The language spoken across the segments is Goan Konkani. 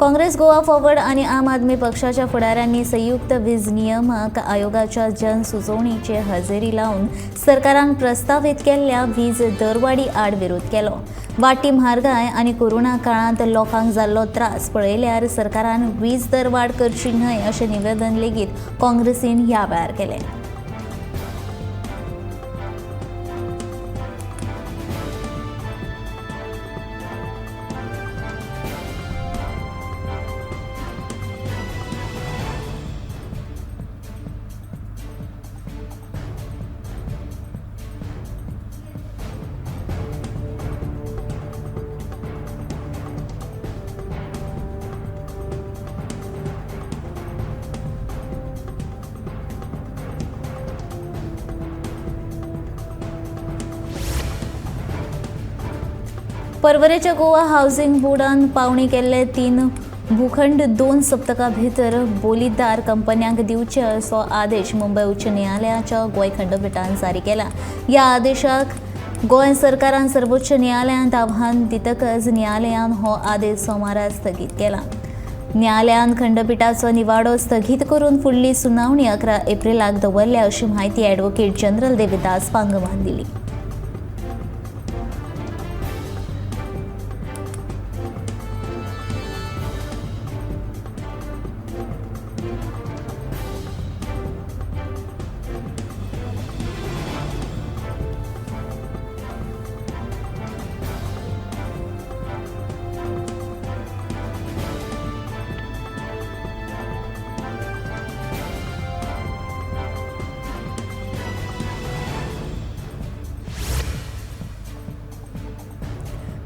काँग्रेस, गोवा फॉरवर्ड आनी आम आदमी पक्षाच्या फुडाऱ्यांनी संयुक्त वीज नियामक आयोगाच्या जनसुचोवणीचे हजेरी लावन सरकारान प्रस्तावीत केल्ल्या वीज दरवाडी आड विरोध केलो. वाडटी म्हारगाय आनी कोरोना काळांत लोकांक जाल्लो त्रास पळयल्यार सरकारान वीज दरवाड करची न्हय अशें निवेदन लेगीत काँग्रेसीन ह्या वेळार केलें. पर्वरेच्या गोवा हावसिंग बोर्डान पावणी केल्ले 3 भूखंड 2 सप्तकां भितर बोलीदार कंपन्यांक दिवचे असो आदेश मुंबय उच्च न्यायालयाच्या गोंय खंडपिठान जारी केला. ह्या आदेशाक गोंय सरकारान सर्वोच्च न्यायालयांत आव्हान दितकच न्यायालयान हो आदेश सोमारा स्थगीत केला. न्यायालयान खंडपिठाचो निवाडो स्थगीत करून फुडली सुनावणी 11 एप्रिलाक दवरल्या अशी म्हायती ॲडव्होकेट जनरल देविदास पांगमान दिली.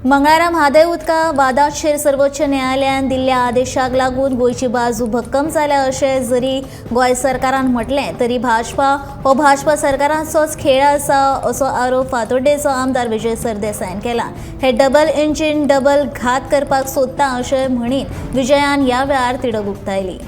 मंगळारा म्हादय उदका वादाचेर सर्वोच्च न्यायालयान दिल्ल्या आदेशाक लागून गोंयची बाजू भक्कम जाल्या अशें जरी गोंय सरकारान म्हटलें तरी भाजपा हो भाजपा सरकाराचोच खेळ आसा असो आरोप फातोड्डेचो आमदार विजय सरदेसायान केला. हे डबल इंजीन डबल घात करपाक सोदता अशें म्हणीत विजयान ह्या वेळार तिडक उक्तायली.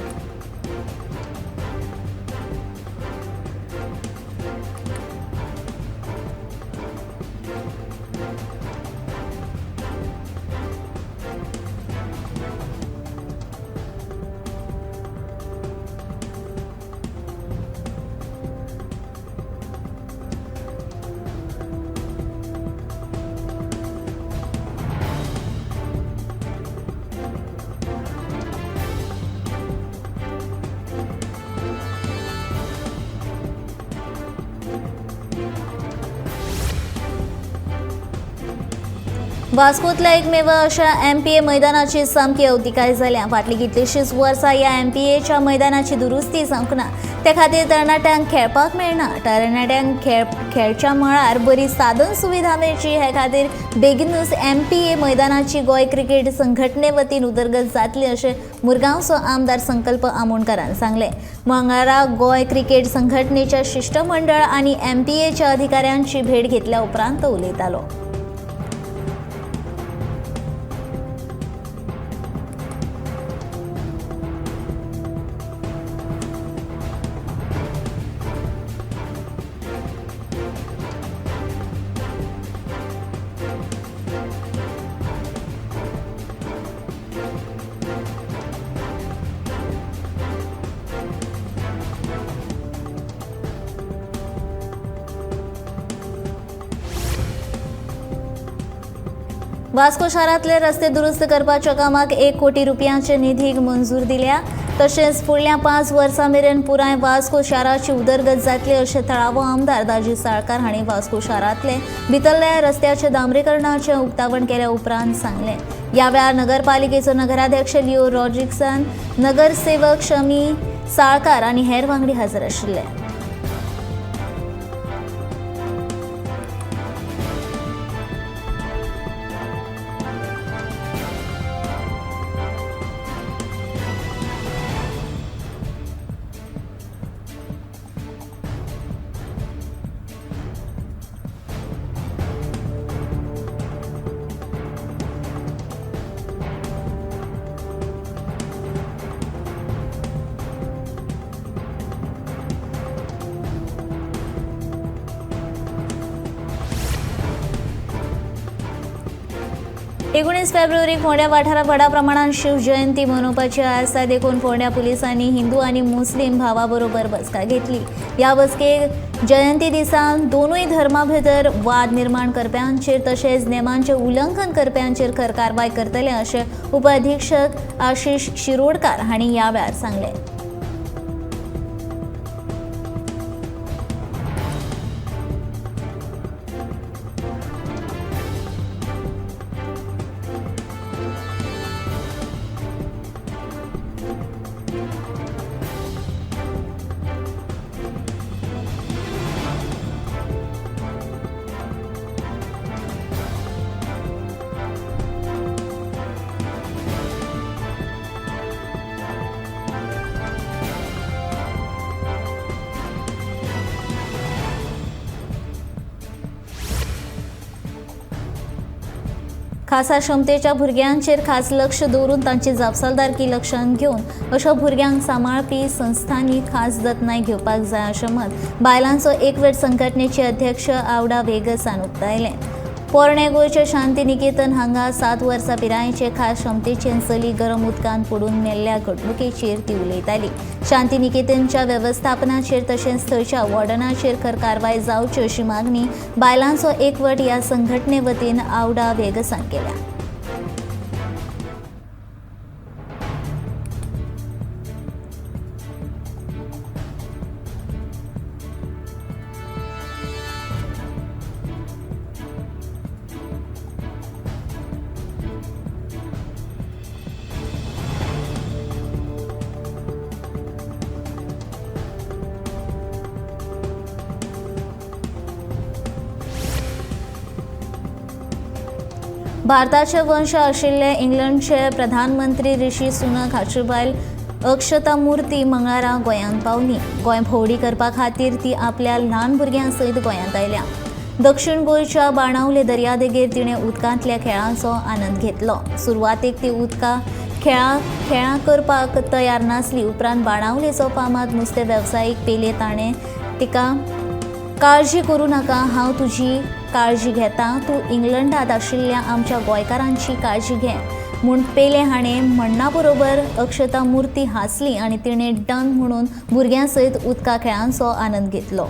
वास्कोतल्या एकमेव अशा एमपीए मैदानाची सामकी अवतिकाय जाल्या. फाटलीं कितलींशींच वर्सां ह्या एमपीएच्या मैदानाची दुरुस्ती जावंक ना. ते खातीर तरणाट्यांक खेळपाक मेळना. तरणाट्यांक खेळच्या मळार बरी साधन सुविधा मेळची हे खातीर बेगीनूच एमपीए मैदानाची गोंय क्रिकेट संघटने वतीन उदरगत जातली अशें मुरगांवचो आमदार संकल्प आमोणकारान सांगलें. मंगळारा गोंय क्रिकेट संघटनेच्या शिश्टमंडळ आनी एमपीएच्या अधिकाऱ्यांची भेट घेतल्या उपरांत तो उलयतालो. वास्को शारांतले रस्ते दुरुस्त करपाच्या कामाक 1 कोटी रुपयांचे निधीक मंजूर दिल्या. तशेंच फुडल्या 5 वर्सां मेरेन पुराय वास्को शाराची उदरगत जातली अशें थळावो आमदार दाजी साळकार हांणी वास्को शारांतले भितरल्या रस्त्याचे डांबरीकरणाचें उक्तावण केल्या उपरांत सांगलें. ह्या वेळार नगरपालिकेचो नगराध्यक्ष लिओ रॉड्रिग्सान, नगरसेवक शमी साळकार आनी हेर वांगडी हजर आशिल्ले. 19 फेब्रुवारीक फोंड्या वाठारांत व्हडा प्रमाणात शिवजयंती मनोवपाची आसा, देखून फोंड्या पुलिसांनी हिंदू आनी मुस्लीम भावा बरोबर बसका घेतली. ह्या बसकेक जयंती दिसा दोनूय धर्मा भितर वाद निर्माण करप्यांचेर तशेंच नेमांचें उल्लंघन करप्यांचेर खर कारवाय करतले अशें उपअधिक्षक आशिष शिरोडकार हांणी ह्या वेळार सांगलें. खासा क्षमतेच्या भुरग्यांचेर खास लक्ष दवरून तांची जापसालदारकी लक्षांत घेवन अशा भुरग्यांक सांबाळपी संस्थांनी खास जतनाय घेवपाक जाय अशें मत बायलांचो एकवट संघटनेचे अध्यक्ष आवडा वेगसान उक्तायलें. पोरणे गोंयचे शांती निकेतन हांगा 7 वर्सां पिरायेचे खास क्षमतेचे चली गरम उदकांत पडून मेल्ल्या घडणुकेचेर ती उलयताली. शांती निकेतनच्या वेवस्थापनाचेर तशेंच थंयच्या वॉर्डनाचेर खर कारवाय जावची अशी मागणी बायलांचो एकवट ह्या संघटने वतीन आवडा वेगसान केल्या. भारताचे वंश आशिल्ले इंग्लंडचे प्रधानमंत्री ऋषी सुनक हाची बायल अक्षता मूर्ती मंगळारा गोंयांत पावली. गोंय भोंवडी करपा खातीर ती आपल्या ल्हान भुरग्यां सयत गोंयांत आयल्या. दक्षिण गोंयच्या बाणावले दर्यादेगेर तिणें उदकांतल्या खेळांचो आनंद घेतलो. सुरवातेक ती उदका खेळां करपाक तयार नासली. उपरांत बाणावलेचो फामाद नुस्तें वेवसायीक पेले ताणें तिका काळजी करूं नाका, हांव तुजी काळजी घेता, तूं इंग्लंडांत आशिल्ल्या आमच्या गोंयकारांची काळजी घे म्हूण पेले हाणें म्हणना बरोबर अक्षता मूर्ती हांसली आनी तिणें डन म्हणून भुरग्यां सयत उदका खेळांचो आनंद घेतलो.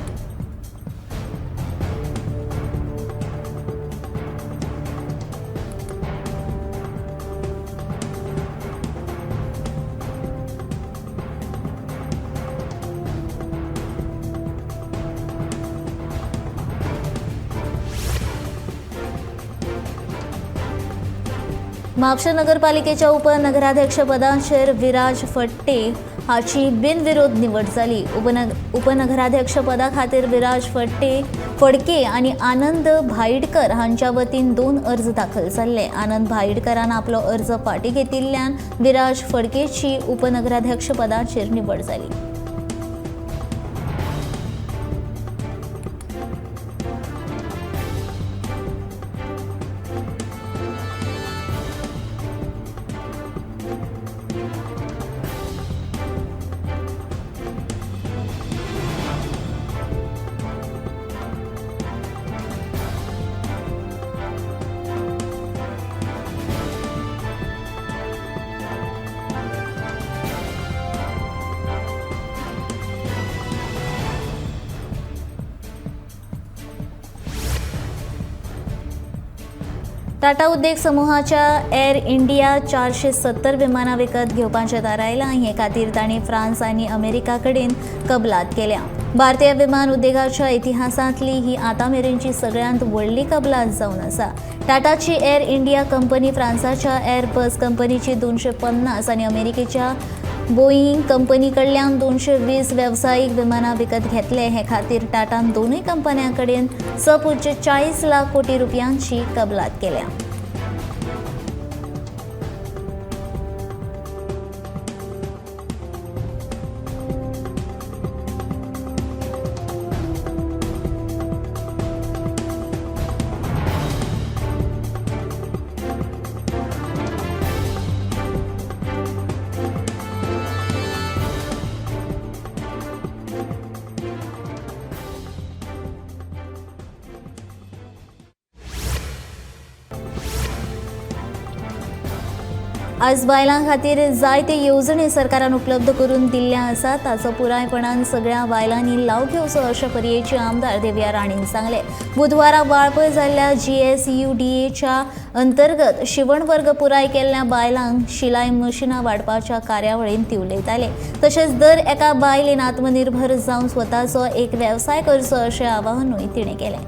म्हापशें नगरपालिकेच्या उपनगराध्यक्षपदाचेर विराज फडते हाची बिनविरोध निवड जाली. उपनगराध्यक्षपदा खातीर विराज फडके आनी आनंद भाईडकर हांच्या वतीन 2 अर्ज दाखल जाल्ले. आनंद भाईडकरान आपलो अर्ज फाटीं घेतिल्ल्यान विराज फडकेची उपनगराध्यक्षपदाचेर निवड जाली. टाटा उद्योग समूहाच्या एअर इंडिया 470 विमानां विकत घेवपाचें थारायलां. हे खातीर तांणी फ्रांस आनी अमेरिका कडेन कबलात केल्या. भारतीय विमान उद्देगाच्या इतिहासांतली ही आतां मेरेनची सगळ्यांत व्हडली कबलात जावन आसा. टाटाची एअर इंडिया कंपनी फ्रांसाच्या एअरबस कंपनीची 250 आनी अमेरिकेच्या बोईंग कंपनी कडल्यान 220 वेवसायीक विमानां विकत घेतले. हे खातीर टाटान दोनूय कंपन्यां कडेन 6.40 लाख कोटी रुपयांची कबलात केल्या. आज बायलां खातीर जायते येवजणे सरकारान उपलब्ध करून दिल्ल्या आसात, ताचो पुरायपणान सगळ्या बायलांनी लाव घेवचो अशें पर्येचे आमदार देविया राणेन सांगलें। बुधवारा वाळपय जाल्ल्या GSUDAच्या अंतर्गत शिवण वर्ग पुराय केल्ल्या बायलांक शिलाय मशिनां वांटपाच्या कार्यावळींत ती उलयताले। तशेंच दर एका बायलेन आत्मनिर्भर जावन स्वताचो एक वेवसाय करचो अशें आवाहनूय तिणें केलें।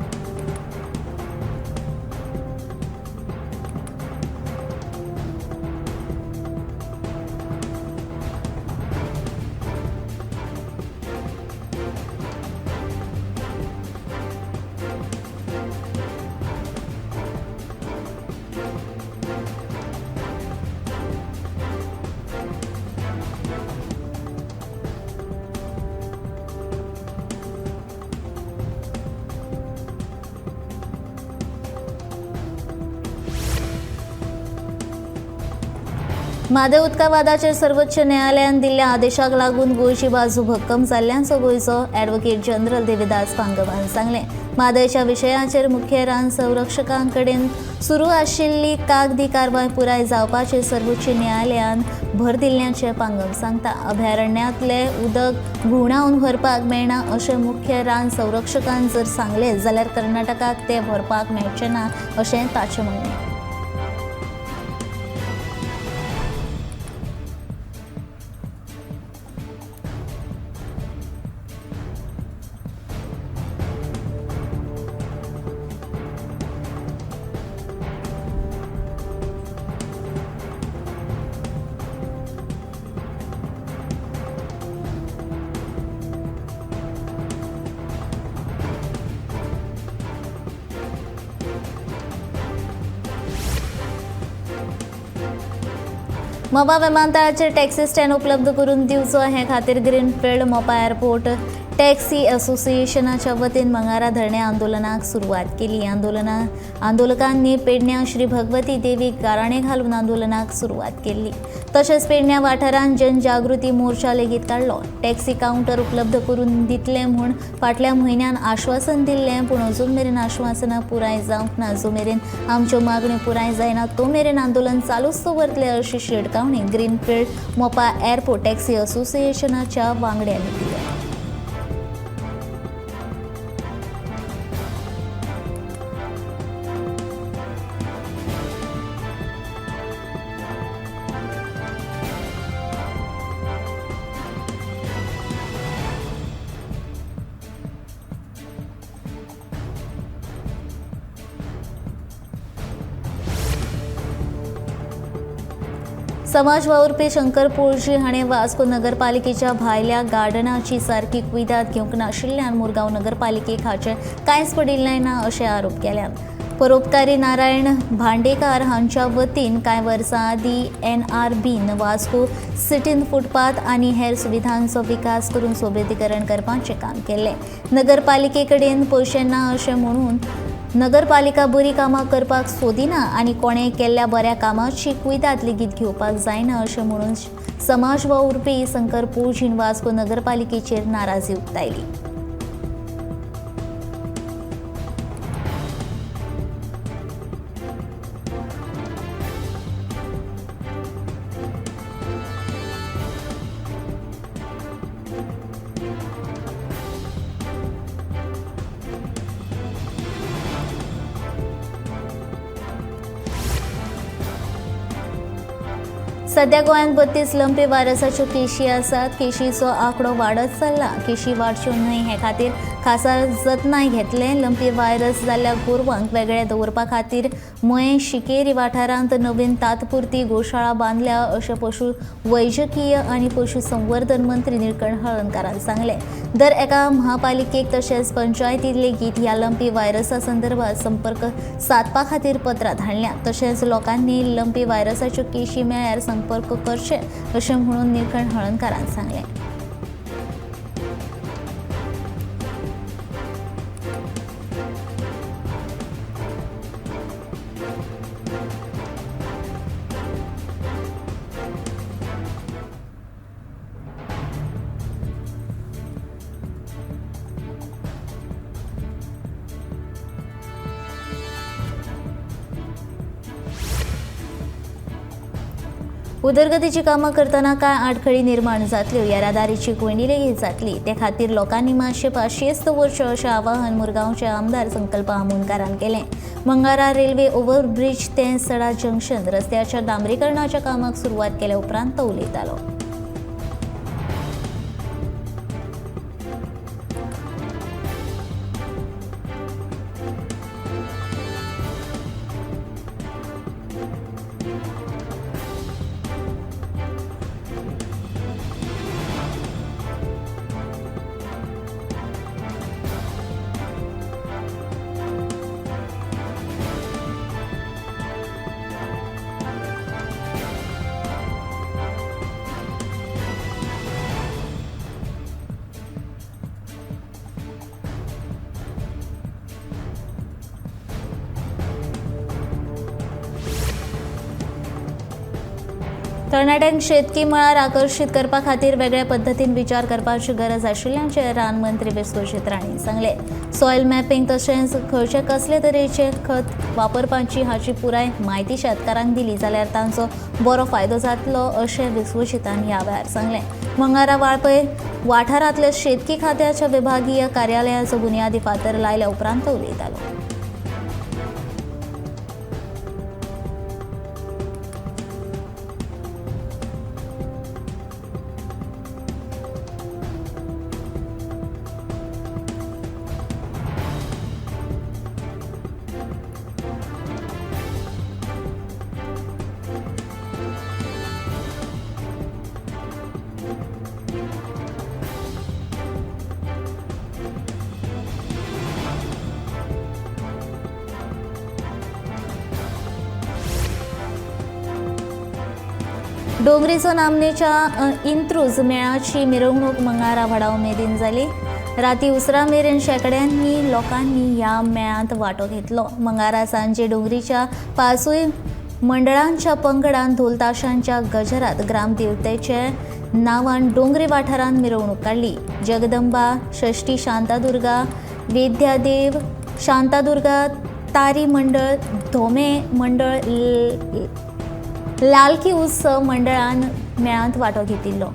म्हादय उदका वादाचेर सर्वोच्च न्यायालयान दिल्ल्या आदेशाक लागून गोंयची बाजू भक्कम जाल्ल्याचो गोंयचो ॲडव्होकेट जनरल देविदास पांगवान सांगलें। म्हादयच्या विशयाचेर मुख्य रान संरक्षकांकडेन सुरू आशिल्ली कागदी कारवाय पुराय जावपाचेर सर्वोच्च न्यायालयान भर दिल्ल्याचें पांगम सांगता। अभयारण्यांतलें उदक घुंवडावन व्हरपाक मेळना अशें मुख्य रान संरक्षकान जर सांगलें जाल्यार कर्नाटकाक तें व्हरपाक मेळचें ना अशें ताचें म्हणणें। मोपा विमानतळाचेर टॅक्सी स्टँड उपलब्ध करून दिवचो हे खातीर ग्रीनफिल्ड मोपा एअरपोर्ट टॅक्सी असोसिएशनाच्या वतीन मंगारा धरणे आंदोलनाक सुरवात केली। आंदोलकांनी पेडण्या श्री भगवती देवीक गाराणे घालून आंदोलनाक सुरवात केली। तशेंच पेडण्या वाठारांत जनजागृती मोर्चा लेगीत काडलो। टॅक्सी कावंटर उपलब्ध करून दितले म्हूण फाटल्या म्हयन्यान आश्वासन दिल्लें, पूण अजून मेरेन आश्वासनां पुराय जावंक ना। जो मेरेन आमच्यो मागण्यो पुराय जायना तो मेरेन आंदोलन चालूच दवरतले अशी शिटकावणी ग्रीनफिल्ड मोपा एअरपोर्ट टॅक्सी असोसिएशनाच्या वांगड्यांनी दिल्या। समाज वावुरपी शंकर पोळजी हाणें वास्को नगरपालिकेच्या भायल्या गार्डनाची सारकी कुयदाद घेवंक नाशिल्ल्यान मुरगांव नगरपालिकेक हाचें कांयच पडिल्लें ना अशें आरोप केल्यात। परोपकारी नारायण भांडेकार हांच्या वतीन कांय वर्सां आदीं NRBन वास्को सिटीन फुटपाथ आनी हेर सुविधांचो विकास करून सोबीतीकरण करपाचें काम केल्लें। नगरपालिके कडेन पयशे ना अशें म्हणून नगरपालिका बरी कामां करपाक सोदिना आनी कोणें केल्ल्या बऱ्या कामाची कुयदाद लेगीत घेवपाक जायना अशें म्हणून समाज वावुरपी शंकर पोळजीन वास्को नगरपालिकेचेर नाराजी उक्तायली। सध्या गोंयांत 32 लंपी व्हायरसाच्यो केशी आसात। केशीचो आंकडो वाडत चल्ला। केशी वाडच्यो न्हय हे खातीर खासा जतनाय घेतले। लंपी व्हायरस जाल्ल्या गोरवांक वेगळे दवरपा खातीर मयें शिकेरी वाठारांत नवीन तात्पुरती गोशाळा बांदल्या अशें पशु वैजकीय आनी पशु संवर्धन मंत्री निळकंठ हळर्णकारान सांगलें। दर एका महापालिकेक तशेंच पंचायतीक लेगीत ह्या लंपी व्हायरसा संदर्भात संपर्क सादपा खातीर पत्रां धाडल्या। तशेंच लोकांनी लंपी व्हायरसाच्यो केशी मेळ्ळ्यार संपर्क करचे अशें म्हणून निळकंठ हळर्णकारान सांगलें। उदरगतीची कामां करतना कांय आडखळी निर्माण जातल्यो, येरादारीची कोंयडी लेगीत जातली. ते खातीर लोकांनी मातशें पाशियेस दवरचें अशें आवाहन मुरगांवचे आमदार संकल्प आमोणकारान केलें. मंगळारा रेल्वे ओव्हरब्रिज ते सडा जंक्शन रस्त्याच्या डांबरीकरणाच्या कामाक सुरवात केल्या उपरांत तो उलयतालो. तरणाट्यांक शेतकी मळार आकर्शीत करपा खातीर वेगळ्या पद्दतीन विचार करपाची गरज आशिल्ल्याचें रान मंत्री विश्वजीत राणे सांगलें. सॉयल मॅपिंग तशेंच खंयचे कसले तरेचे खत वापरपाची हाची पुराय म्हायती शेतकारांक दिली जाल्यार तांचो बरो फायदो जातलो अशें विश्वजीतान ह्या वेळार सांगलें. मंगळारा वाळपय वाठारांतल्या शेतकी खात्याच्या विभागीय कार्यालयाचो बुन्यादी फातर लायल्या उपरांत तो उलयतालो. डोंगरीचो नामनेच्या इंत्रूज मेळाची मिरवणूक मंगळारा व्हडा उमेदीन जाली. राती उसरा मेरेन शेंकड्यांनी लोकांनी ह्या मेळांत वांटो घेतलो. मंगळारा सांजे डोंगरीच्या पांचूय मंडळांच्या पंगडान ढोल ताशांच्या गजरात ग्रामदेवतेचे नांवान डोंगरी वाठारांत मिरवणूक काडली. जगदंबा, षष्ठी शांतादुर्गा, वेद्यादेव, शांतादुर्गा तारी मंडळ, धोमे मंडळ, लालकी उत्सव मंडळान मेळांत वांटो घेतिल्लो.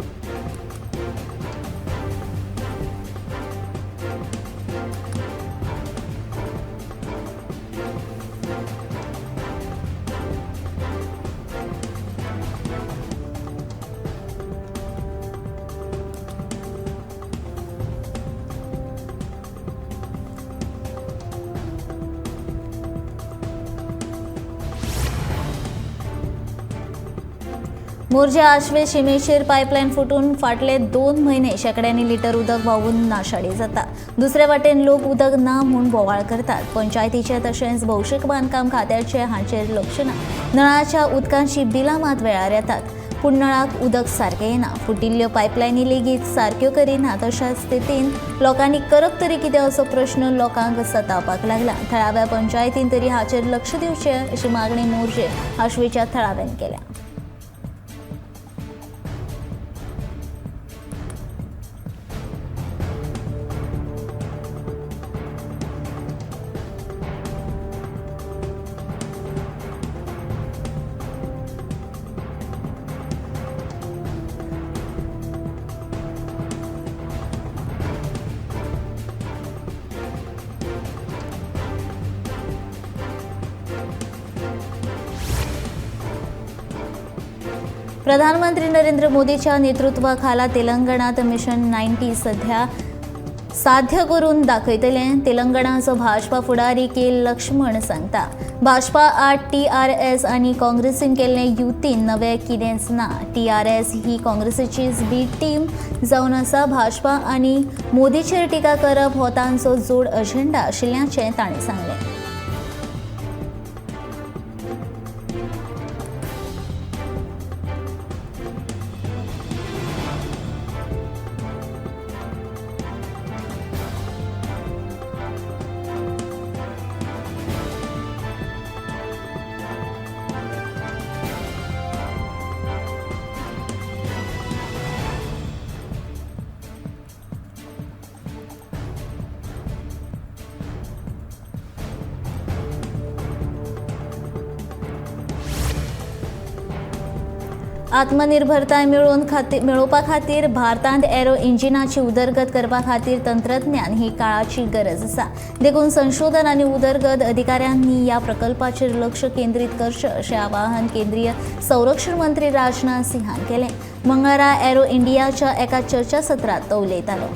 मोरजे आश्वे शिमेचेर पायपलायन फुटून फाटले 2 म्हयने शेंकड्यांनी लिटर उदक व्हांवून नाशाडी जाता. दुसरे वाटेन लोक उदक ना म्हूण बोवाळ करतात. पंचायतीचे तशेंच भौशीक बांदकाम खात्याचे हाचेर लक्ष ना. नळाच्या उदकांची बिलां मात वेळार येतात, पूण नळाक उदक सारकें येना. फुटिल्ल्यो पायपलायनी लेगीत सारक्यो करिनात. अशा स्थितीन लोकांनी करप तरी कितें असो प्रश्न लोकांक सतावपाक लागला. थळाव्या पंचायतीन तरी हाचेर लक्ष दिवचें अशी मागणी मोरजे आश्वेच्या थळाव्यान केल्या. प्रधानमंत्री नरेंद्र मोदीच्या नेतृत्वाखाला तेलंगणात मिशन 90 सध्या साध्य करून दाखयतले. तेलंगणाचो भाजपा फुडारी के लक्ष्मण सांगता, भाजपा आड TRS आनी काँग्रेसीन केल्ले युतीन नवे कितेंच ना. TRS ही काँग्रेसीचीच बी टीम जावन आसा. भाजपा आनी मोदीचेर टिका करप हो तांचो जोड अजेंडा आशिल्ल्याचें ताणें सांगलें. आत्मनिर्भरताय मेळोवपा खातीर भारतांत एरो इंजिनाची उदरगत करपा खातीर तंत्रज्ञान ही काळाची गरज आसा. देखून संशोधन आनी उदरगत अधिकाऱ्यांनी ह्या प्रकल्पाचेर लक्ष केंद्रीत करचें अशें आवाहन केंद्रीय संरक्षण मंत्री राजनाथ सिंहान केलें. मंगळारा एरो इंडियाच्या एका चर्चासत्रांत तो उलयतालो.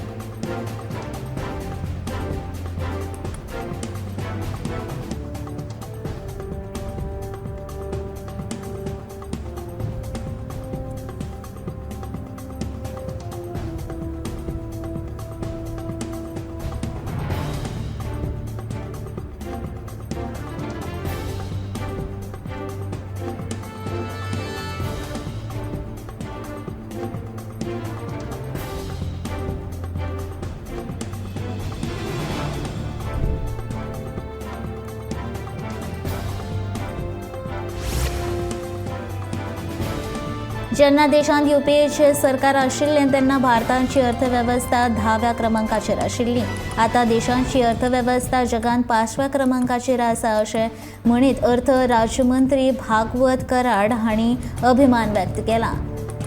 जेन्ना देशांत यूपीएचें सरकार आशिल्लें तेन्ना भारताची अर्थवेवस्था 10व्या क्रमांकाचेर आशिल्ली. आतां देशाची अर्थवेवस्था जगांत 5व्या क्रमांकाचेर आसा अशें म्हणीत अर्थ राज्यमंत्री भागवत कराड हांणी अभिमान व्यक्त केला.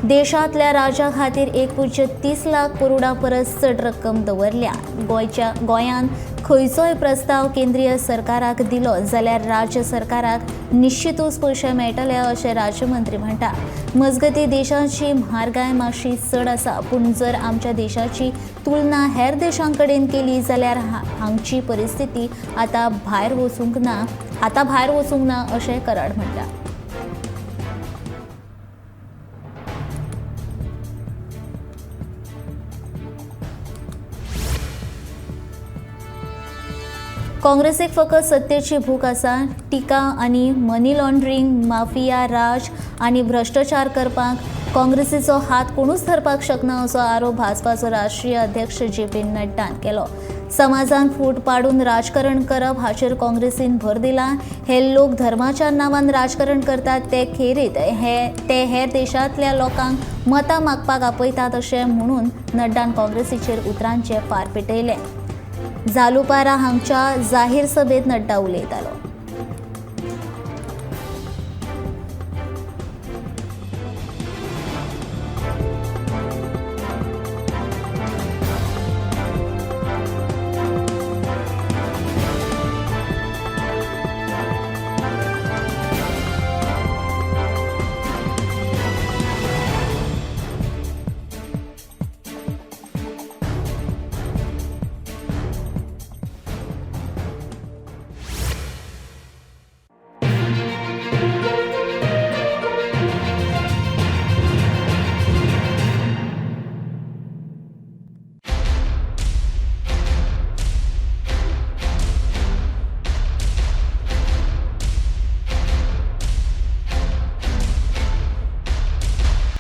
देशांतल्या राज्यां खातीर 1.30 लाख करोडा परस चड रक्कम दवरल्या. गोंयान खंयचोय प्रस्ताव केंद्रीय सरकाराक दिलो जाल्यार राज्य सरकाराक निश्चितूच पयशे मेळटले अशें राज्यमंत्री म्हणटा. मजगतीं देशाची म्हारगाय मातशी चड आसा, पूण जर आमच्या देशाची तुलना हेर देशां कडेन केली जाल्यार हांगची परिस्थिती आतां भायर वचूंक ना अशें कराड म्हणटा. काँग्रेसीक फकत सत्तेची भूक आसा. टिका आनी मनी लॉन्ड्रींग, माफिया राज आनी भ्रश्टाचार करपाक काँग्रेसीचो हात कोणूच धरपाक शकना असो आरोप भाजपाचो राष्ट्रीय अध्यक्ष जे पी नड्डान केलो. समाजान फूट पाडून राजकारण करप हाचेर काँग्रेसीन भर दिला. हे लोक धर्माच्या नांवान राजकारण करतात ते खेरीत ते हेर देशांतल्या लोकांक मतां मागपाक आपयतात अशें म्हणून नड्डान काँग्रेसीचेर उतरांचे फार पेटयले. जालुपारा हांगच्या जाहीर सभेत नड्डा उलयतालो.